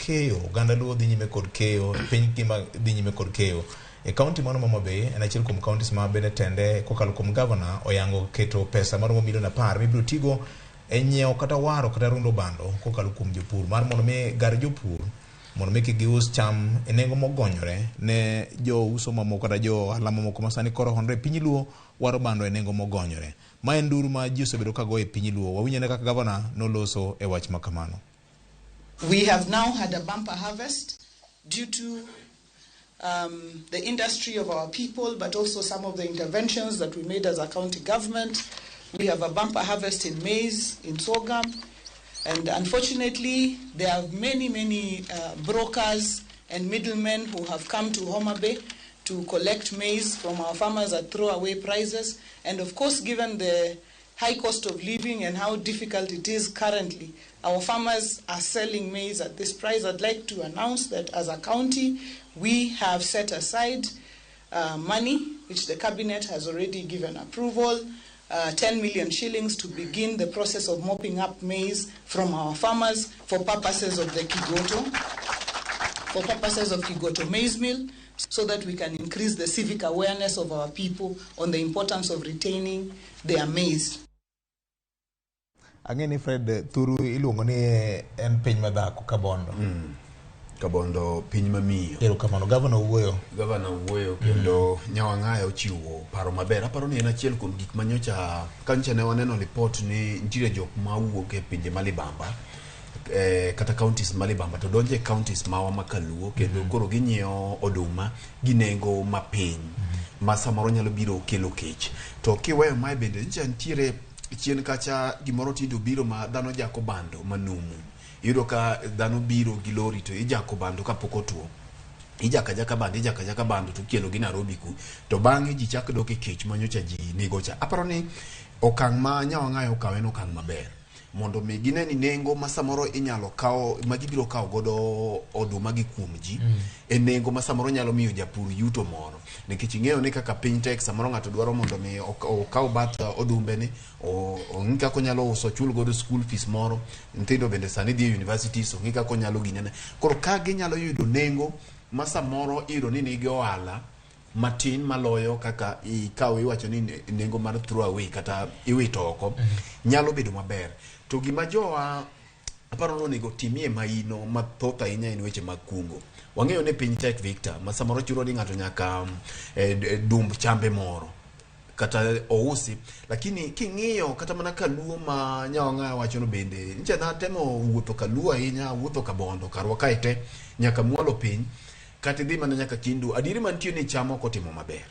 keyo, oganda Luo dhi nyime kod keyo, piny ngima dhi nyime kod keyo. E kaunti mano ma Homa Bay en achiel kuom counties ma bende tende kokalo kuom gavana oyango keto pesa maromo milion 10 mibiro tigo e nyiewo kata waro kata rundo bando kokalo kuom jopur mar mondo mi gar jopur mondo mi kik gius cham e nengo mogonyore ne jouso mamoko kata jo ohala mamoko ma sani koro honre e piny Luo waro bando e nengo mogonyore. Ma en nduru ma ji osebedo ka goyo e piny Luo. Wawinj ane kaka gavana noloso e wach ma kamano. We have now had a bumper harvest due to the industry of our people, but also some of the interventions that we made as a county government. We have a bumper harvest in maize, in sorghum, and unfortunately, there are many, many brokers and middlemen who have come to Homa Bay to collect maize from our farmers at throwaway prices. And of course, given the high cost of living and how difficult it is currently, our farmers are selling maize at this price. I'd like to announce that as a county, we have set aside money, which the cabinet has already given approval, 10 million shillings to begin the process of mopping up maize from our farmers for purposes of the Kigoto, for purposes of Kigoto maize mill, so that we can increase the civic awareness of our people on the importance of retaining their maize. Ang'e ni Fred Thuru iluongo ni en piny madhako Kabondo. Kabondo piny mamiyo. Erokamano, gavana owuoyo. Gavana owuoyo kendo Nyawang'aya ochiwo paro maber. Aparo ni en achiel kuom gik manyocha kanyocha ne waneno ripot ni nitiere jok mawuok e pinje malibamba kata counties malibamba to donjo e counties mawa ma kaluo kendo koro ginyiewo oduma gi nengo mapiny ma samoro nyalo biro kelo kech. To kiweyo mae bende nyicha nitiere chien kacha gimoro tinde obiro ma dhano jako bando manumu. Iyudo ka dhano biro gi lori to ijako bando kapok otuo. Ijako ajaka bando, ijako ajaka bando to ikelo gi Nairobi ku. To bang'e ji chak dok e kech manyocha ji nigo cha. Aparo ni okang' ma Nyawang'aya okawo en okang' maber. Mondo mi gine ni nengo ma samoro inyalo kawo ma gibiro kawo godo oduma gi kuom ji e nengo ma samoro nyalo miyo japur yuto moro. Nikech ing'eyo ni kaka piny tek samoro ng'ato dwaro mondo mi okaw bath odumbe ni ong'i kaka onyalo uso ochul godo school fees moro. Nyithindo bende sani dhi e universities ong'i kaka onyalo ginene. Koro ka ginyalo yudo nengo ma samoro iyudo ni nigi ohala matin maloyo kaka ikawo iwacho ni nengo mar throw away kata iwito oko nyalo bedo maber. To gima jowa aparo ni onego timie maino mathoth ahinya en weche mag kungo. Wang'eyo ni piny tek Victor, ma samoro chuno ni ng'ato nyaka dumb chambe moro kata ousi, lakini king'iyo kata mana kaluo ma Nyawang'aya wacho no bende nyicha natemo wuotho kaluo ahinya, wuotho Kabondo karwa kae te nyaka mwalo piny kata idhi mana nyaka Kindu, adieri mantie ni cham ok otimo maber.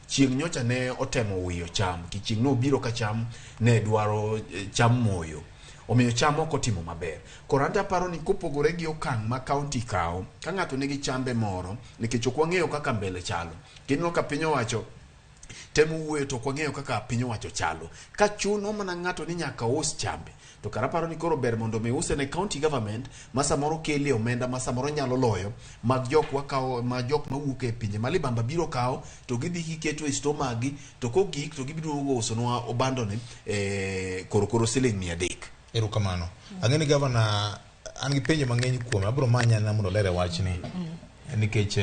Chieng' nyocha ne otemo wiyo cham, chieng' nobiro ka cham ne dwaro cham moyo. Omiyo cham ok otimo maber. Koro anto aparo ni kopogore gi okang' ma county kawo, ka ng'ato nigi chambe moro, nikech ok wang'eyo kaka mbele chalo. Kineno ka piny owacho temo wuoyo to ok wang'eyo kaka piny owacho chalo. Ka chuno mana ng'ato ni nyaka us chambe, to kara aparo ni koro ber mondo mi use ne county government ma samoro kelie omenda ma samoro nyalo loyo mag jok wakawo ma jok mawuok e pinje malibamba biro kawo to gidhi giketo e store maggi to kogik to gibiro duogo usonwa obando ni korokoro siling 300. Erokamano. Ang'e ni gavana an gi penjo mang'eny kuome, abiro manye ana mondo olere wachni. Nikech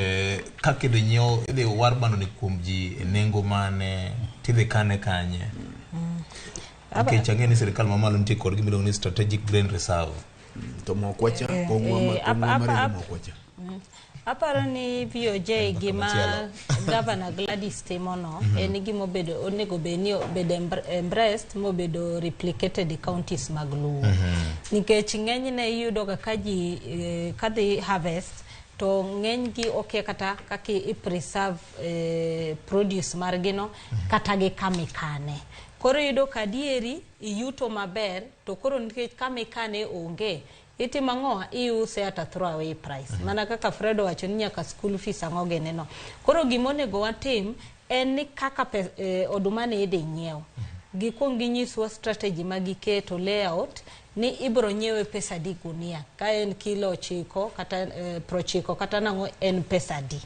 kaka idhi nyiew, idhi war bando ni kuom ji e nengo mane, tidhi kane kanye. Nikech ang'e ni sirikal mamalo nitie kod gima iluongo ni strategic grain reserve. To mokwa cha, pong'wa ma mokwa cha. Aparo ni VOJ gima Governor Gladys timo no en gima obedo onego bed ni obedo embraced mobedo replicated e counties mag Luo. Nikech ng'enyne iyudo ga ka ji kadhi harvest to ng'eny gi okia kata kaka i preserve produce margi no kata gi kama ikane. Koro iyudo ka adieri iyuto maber to koro nikech kama ikane onge itimo ang'o iuse at a throwaway price. Mana kaka Fred owacho ni nyaka school fees ang'o gini no. Koro gima onego watim en ni kaka oduma ni idhi nyiew. Gikuong ginyiswa strategy ma giketo layout ni ibro nyiewe pesa adi gunia. Ka en kilo 9 kata 90 kata nang'o en pesa adi.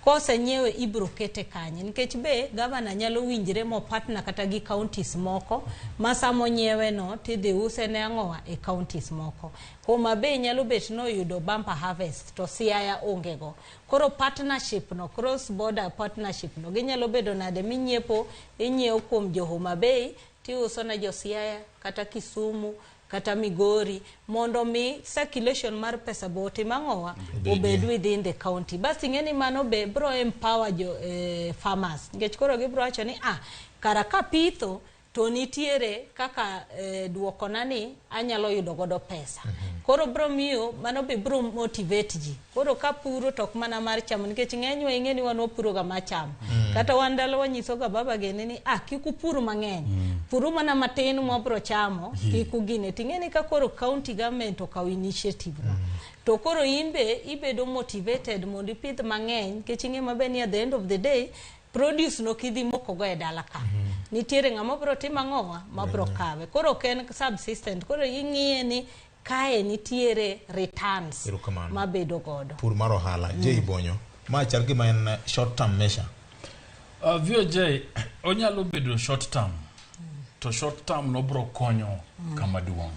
Kosenyiewe ibro kete kanye? Nikech be gavana nyalo winjre mo partner kata gi counties moko ma samonyiewe no tidhi use ne ang'owa e counties moko. Homa Bay nyalo bet noyudo bumper harvest to Siaya onge go. Koro partnership no, cross border partnership no, ginyalo bedo nade minyiepo, inyiewo kuom jo Homa Bay tiuso ne jo Siaya kata Kisumu kata Migori mondo mi circulation mar pesa bo otim ang'owa obed within the county. Bas ing'e ni mano be bro empower jo farmers nikech koro gibro wacho ni kara kapitho to nitiere kaka duokona ni anyalo yudo godo pesa. Koro bro miyo mano be bro motivate ji. Koro ka puro to ok mana mar chamo nikech ng'enywa ing'e ni wan wapuro ga mar chamo. Kata wan ndalo wanyiso ga baba gene ni kik upur mang'eny. Puru mana matin mwabro chamo kik ugine. Ting'e ni ka koro county government okawo initiative no. To koro in be ibedo motivated mondo ipidh mang'eny nikech ing'e maber ni at the end of the day produce no kidhi moko go e dala ka. Nitiere ng'ama bro timo ang'owa ma bro kawe. Koro ok en subsistent. Koro ing'iye ni kae nitiere returns mabedo godo. Pur mar ohala, Jay Bonyo, ma chal gima en short term measure. VOJ onyalo bedo short term. To short term no bro konyo kama duong'.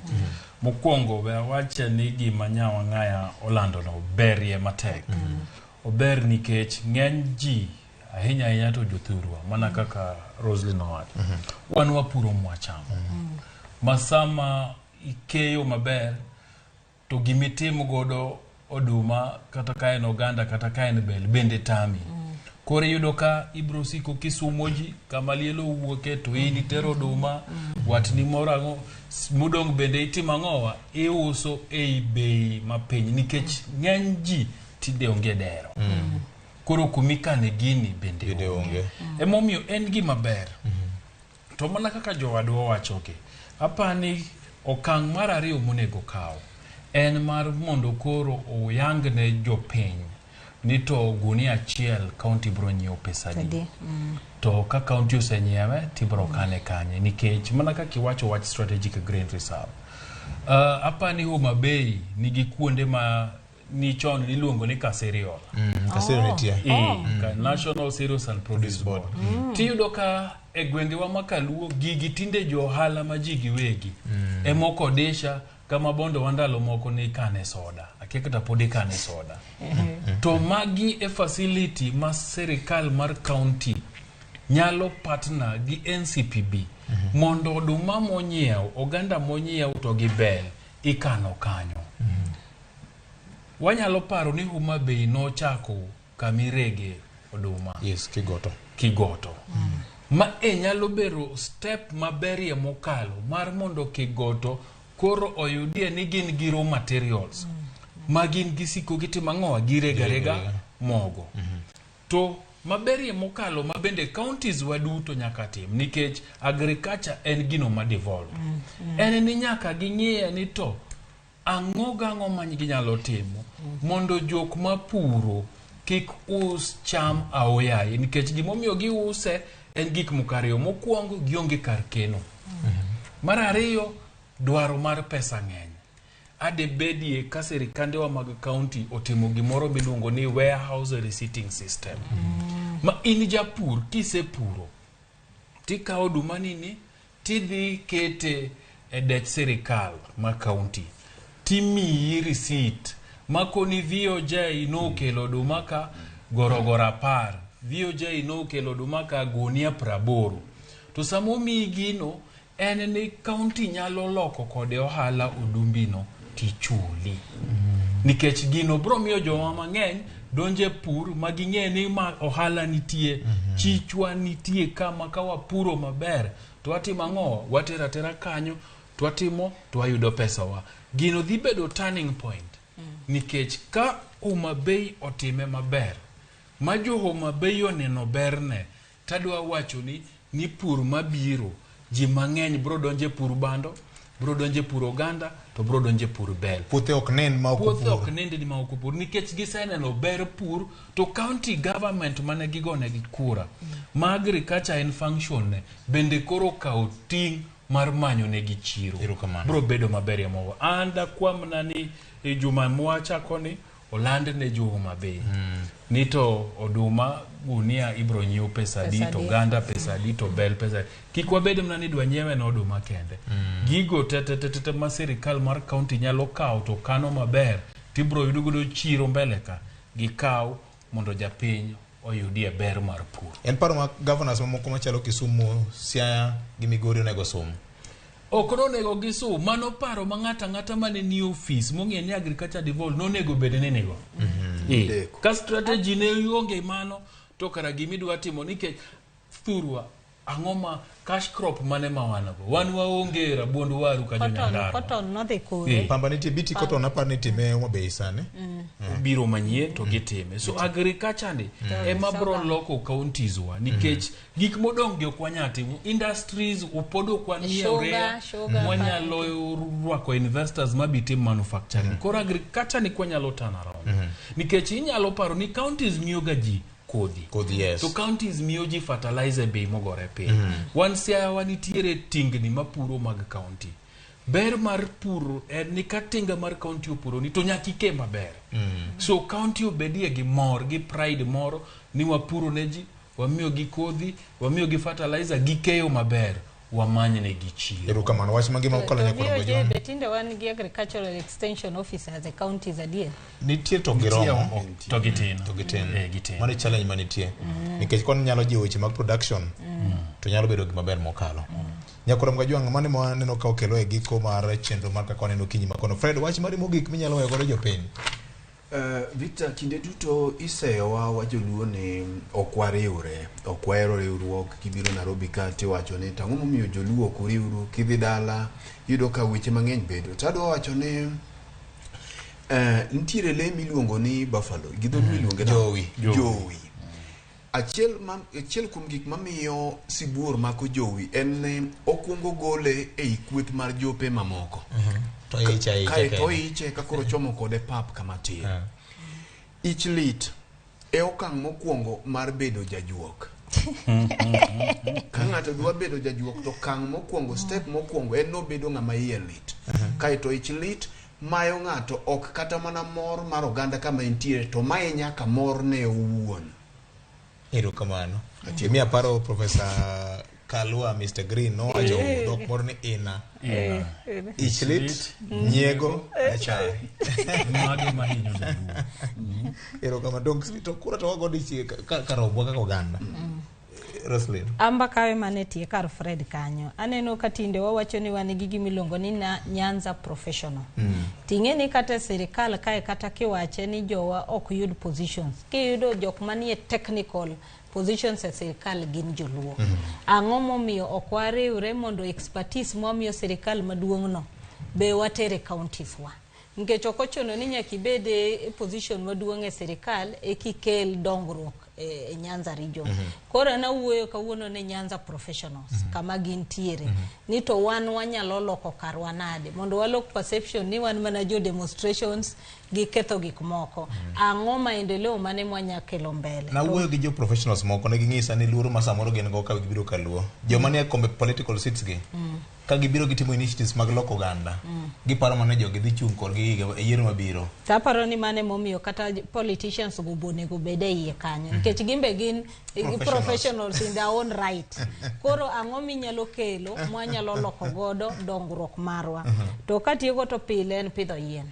Mokwongo we awache ni gima Nyawang'aya olando no berie matek. Ober nikech ng'eny ji ahinya ahinya to jothurwa mana kaka Roslyn owacho. Wan wapuro mwachamo. Ma sama ikeyo maber to gimitim godo oduma kata ka en oganda kata ka en bel bende tami. Koro iyudo ka ibro siko kisumo ji kama lielo owuoke to in itero oduma watni moro ang'o modong' bende itimo ang'owa iuso ei bei mapiny nikech ng'eny ji tinde onge dero. Koro kumikane gini bende onge. Emomiyo en gima ber. To mana kaka jowadwa owachogi, apani okang' mar ariyo monego kaw en mar mondo koro oyang ne jopiny ni to gunia achiel county bro nyiewo pesa adi. To ka county osenyiewe tibro kane kanye nikech mana kaka iwacho wach strategic grain reserve. Apani Homa Bay nigi kuonde ma ni chon niluongo ni Kaseriol. Kaseriol nitie. National Cereals and Produce Board. Tiyudo ka e gwengewa ma Kaluo gigi tinde jo ohala ma ji giwegi. Emokodisha kama bondo wa ndalo moko ne ikane soda. Akia kata pod ikane soda. To magi e facility ma sirikal mar county nyalo partner gi NCPB mondo oduma monyiew, oganda monyiew to gi bel ikano kanyo. Wanyalo paro ni Homa Bay nochako kamirege oduma. Yes, Kigoto. Kigoto. Ma e nyalo bedo step maberie mokalo mar mondo Kigoto koro oyudie ni gin gi raw materials ma gin gisiko gitimo ang'owa girega rega mogo. To maberie mokalo ma bende counties waduto nyaka tim nikech agriculture en gino ma devolve. En ni nyaka ging'iye ni to ang'o gang'o ma ginyalo timo mondo jok mapuro kik us cham aoyaye nikech gimomiyo giuse en gik moko ariyo. Mokwongo gionge kar keno. Mar ariyo dwaro mar pesa ng'eny. Ade bedie ka sirikandewa mag county otimo gimoro miluongo ni warehouse receipting system. Ma in japur kisepuro tikawo oduma nini tidhi kete e dech sirikal ma county timiyi receipt makoni VOJ nokelo oduma ka gorogoro 10, VOJ nokelo oduma ka gunia 80. To sama omiyi gino en ni county nyalo loko kode ohala odumbino tichuli. Nikech gino bro miyo joma mang'eny donje pur ma ging'e ni ma ohala nitie, chichwa nitie kama ka wapuro maber to watimo ang'o? Watero atera kanyo to watimo to wayudo pesawa. Gino dhi bedo turning point nikech ka Homa Bay otime maber ma jo Homa Bay oneno berne tadwa wacho ni pur mabiro ji mang'eny bro donje pur bando, bro donje pur oganda to bro donje pur bel. Puothe ok nen ma ok Puothe opur. ok nend ni ma ok opur nikech giseneno ber pur to county government mane gigonegi kura ma agriculture en function ne bende koro okawo ting' mar manyo negi chiro. Bro bedo maber mogo. An dakwamna ni e juma mwachako ni oland ne jo Homa Bay. Ni to oduma gunia ibro nyiew pesa adi, Pesa to adi. oganda pesa adi, to bel pesa adi. Kik wabed mana ni dwa nyiewe na oduma kende. Gigo te te te te te ma sirikal mar county nyalo kawo to kano maber, tibro yudo godo chiro mbele ka, gikaw mondo japiny oyudie ber mar pur. En paro ma governors mamoko machalo Kisumu, Siaya gi Migori onego sum. Ok nonego gisu, mano paro ma ng'ato ang'ata mane ni ofis mong'e ni agriculture devolved nonego bed ni nigo. Eh, Deko. Ka strategy ne onge mano to kara gimidwa timo nikech thurwa ang'o ma cash crop mane ma wan go wan waonge rabuond waru ka Cotton, jonyandarua cotton nodhi kure. Eh. Pamba nitie BT cotton apar ni itime Homa Bay sani. Biro manyien to gitime so agriculture ni ema bro loko counties wa nikech gik modong' gi ok wanyal timo industries pod ok wanie Sugar, urea sugar, mwanyalo rwako investors mabi tim manufacturing koro agriculture ni kwanyalo turn around nikech inyalo paro ni counties miyo ga ji kodhi Kodhi, yes. to counties miyo ji fertilizer bei mogore piny wan Siaya wanitiere tingni mapuro mag county ber mar pur en ni ka tinga mar county opuroni to nyaka ike maber so county obedie gi mor gi pride moro ni wapuro ne ji wamiyo gi kodhi wamiyo gi fertilizer gikeyo maber wamany gi chiro Erokamano wach mangima okalo To nyakwar VOJ Gojwang. be tinde wan gi agricultural extension officers e counties adier. Nitie to giromo. To gitin To gitin. Eh, gitin. Mano e challenge manitie. Nikech koni nyalo jiwo weche mag production to nyalo bedo gima ber mokalo. Nyakwar Gojwang' mano ema waneno ka okelo e giko mar chenro mar kaka waneno okinyi makono. Fred, wach mari mogik minyalo weyo godo jopiny. Victor, kinde duto iseyowa wajoluo ni ok wariwre, ok wahero riwruok. Kibiro Nairobi ka tiwacho ni tang'o momiyo joluo ok uriwru, kidhi dala iyudo ka weche mang'eny bedo. To adwa wacho ni nitiere lee miluongo ni buffalo, gi dholuo iluonge nang'o? Jowi. Jowi. Achiel kuom gik mamiyo sibuor mako jowi en ni okwongo gole ei kweth mar jope mamoko. To iche iche. Kae to kende. iche ka koro chomo kode pap kama tin. Ah. Ich lit e okang' mokwongo mar bedo jajuok. Ka ng'ato dwa bedo jajuok to okang' mokwongo, step mokwongo en nobedo ng'ama iye lit. Kae to ich lit mayo ng'ato ok kata mana mor mar oganda kama entiere to maye nyaka mor ne owuon. Erokamano. Imiya paro Professor Kalua Mr. Green nowacho dhok moro ni ina. Ina. Ich lit, nyiego, achaya. Mage mahinyo joluo Erokamano. Dong to kura to wago dichiel ka rombwa kaka oganda. Roslyn. Amba kawe mane tie kar Fred kanyo. Aneno ka tinde wawacho ni wan gi gimiluongo ni Nyanza Professional. Ting'e ni kata e sirikal kae kata kiwache ni jowa ok yud positions. Kiyudo jok manie technical positions e sirikal gin joluo. Ang'o momiyo ok wariwre mondo expertise mwamiyo sirikal maduong' no be watere counties wa? Nikech ok ochuno ni nyaka ibed e position maduong' e sirikal ekikel dongruok e Nyanza region. Koro an awuoyo kawuono ne Nyanza professionals kama gintiere ni to wan wanyalo loko karwa nade mondo walok perception ni wan mana jo demonstrations gi ketho gik moko. Ang'o maendeleo mane mwanya kelo mbele? Nawuoyo gi jo professionals moko ne ging'isa ni luoro ma samoro gin go ka gibiro kaluo. Joma nie kombe political seats gi ka gibiro gitimo initiatives mag loko oganda giparo mana ni jogi dhi chung' kodgi e yiero mabiro. To aparo ni mano emomiyo kata politicians go be onego bed e iye kanyo nikech gin be gin Professionals. professionals in their own right. Koro ang'o minyalo kelo mwanyalo loko godo dongruok marwa? To katieko to pile en pidho yien.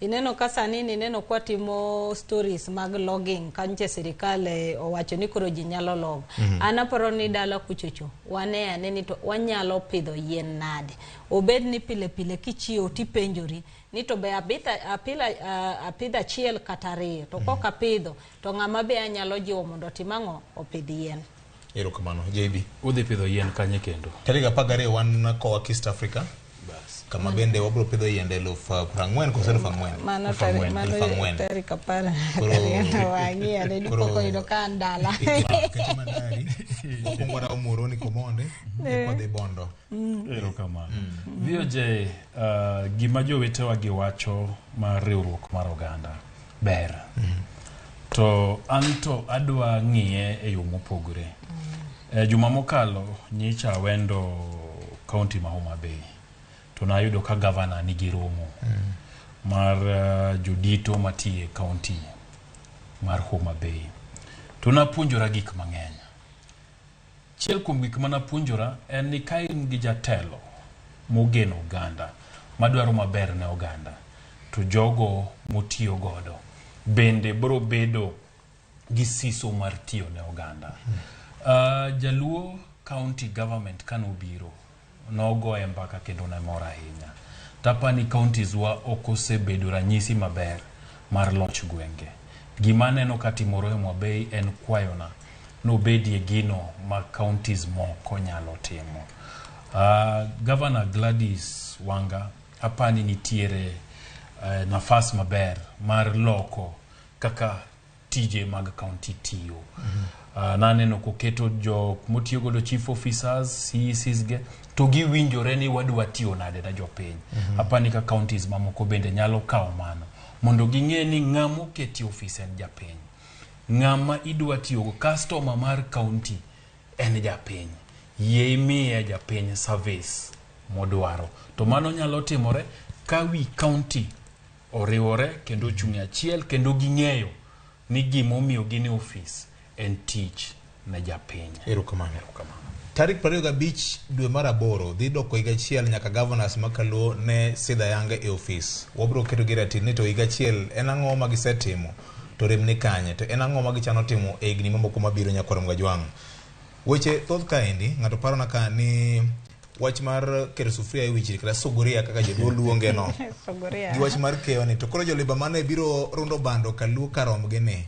Ineno ka sani nineno kwatimo stories mag logging kanyo sirikal owacho ni koro ji nyalo log. An aparo ni dala kuchocho wane ane ni to wanyalo pidho yien nade. Obed ni pile pile kichiewo tipenjori ni to be apidho achiel kata ariyo to kok apidho to ng'ama be anyalo jiwo mondo otim ang'o opidh yien. Erokamano JB. Udhi pidho yien kanye kendo? Tarik 12 wan kowa East Africa kama bende wabiro pidho yiende 40,000 koso 4,000. Mano Elfu ang'wen, mano 4,000. tarik apar wang'i ane Koro- dipoko yudo ka an dala. Kete mandari mokwongo warawo Muhoroni Komonde eka wadhi Bondo. Erokamano. VOJ, gima jowetewa gi wacho mar riwruok mar oganda ber. To an to adwa ng'iye e yo mopogore. Juma mokalo nyicha awendo kaunti ma Homa Bay. To nayudo ka gavana nigi romo mar jodito matiye kaunti mar Homa Bay. To napuonjora gik mang'eny. Achiel kuom gik manapuonjora en ni ka in gi jatelo mogeno oganda, madwaro maber ne oganda, to jogo motiyo godo bende biro bedo gi siso mar tiyo ne oganda. Jaluo county government kanobiro nogoye mbaka kendo ne mor ahinya. Tapani counties wa ok osebedo ranyisi maber mar loch gwenge. Gima aneno katimore Homa Bay en kwayona nobedie gino ma counties moko nyalo timo. Governor Gladys Wanga apani nitiere nafas maber mar loko kaka tije mag county tiyo. Naneno koketo jok motiyo godo chief officers, CECs ge, to giwinjore ni wadwa tiyo nade na jopiny. Apani ka counties mamoko bende nyalo kawo mano mondo ging'e ni ng'ama oketi ofis en japiny. Ng'ama idwa tiyogo customer mar county en japiny. Yie imiye japiny service modwaro. To mano nyalo timore ka wi county oriwore kendo ochung' e achiel kendo ging'eyo ni gimomiyo gin e ofis en tich ne japiny. Erokamano. Tarik 25 dwe mar aboro dhi doko higa achiel nyaka governors ma Kaluo ne sidho ayanga e ofis. Wabiro keto gi ratil ni to higa achiel en ang'o ma gisetimo to rem ni kanye to en ang'o ma gichano timo e higni mamoko mabiro nyakwar Mgajwang'. Weche thoth kaendi ng'ato parona ka ni wach mar keto sufuria e wich kata suguria kaka joluo luonge no. Gi wach mar keyo ni to koro joliba mane biro rundo bando kaluo karomgi ni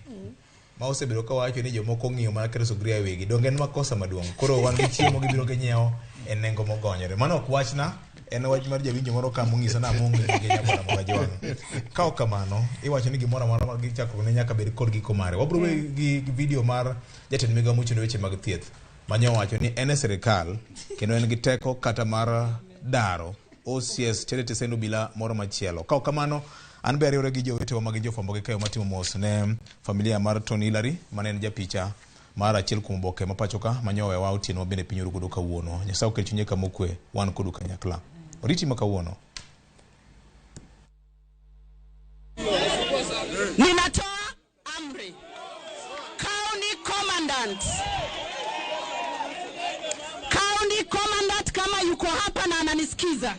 ma osebedo ka wacho ni jomoko ong'iyo mana keto suguria e wigi donge en makosa maduong'. Koro wan gi chiemo gibiro ginyiewo e nengo mogonyore. Mano ok wachna, en wach mar jawinjo moro ka mong'isa na among gi nyakwara Mgajwang'. Ka ok kamano, iwacho ni gimoro amora ma gichakruok ne nyaka bed kod giko mare. Wabiro bedo gi video mar jatend migao mochung' ne weche mag thieth mane owacho ni en e sirikal kendo en gi teko kata mar daro OCS tere tesend obila moro machielo. Ka ok kamano, an be ariwore gi jowetewa ma gin jofwambo gi keyo matimo mos ne familia mar Tony Hillary mane en japicha mar achiel kuom oboke ma pacho ka mane owewa otieno ma bende piny oru godo kawuono. Nyasaye oket chunye kama okwe, wan kodu kanyakla. Oriti ma kawuono. Ninatoa amri. County Commandant. County Commandant kama yuko hapa na ananisikiza,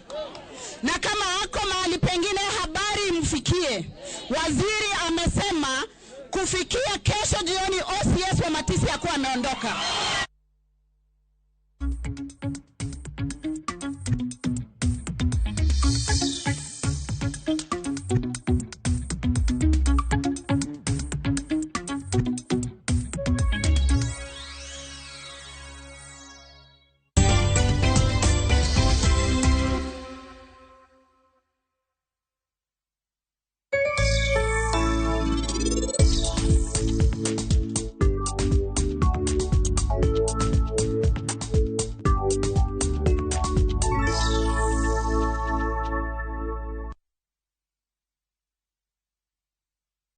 na kama ako mahali pengine habari imfikie. Waziri amesema kufikia kesho jioni OCS wa Matisi akuwa ameondoka.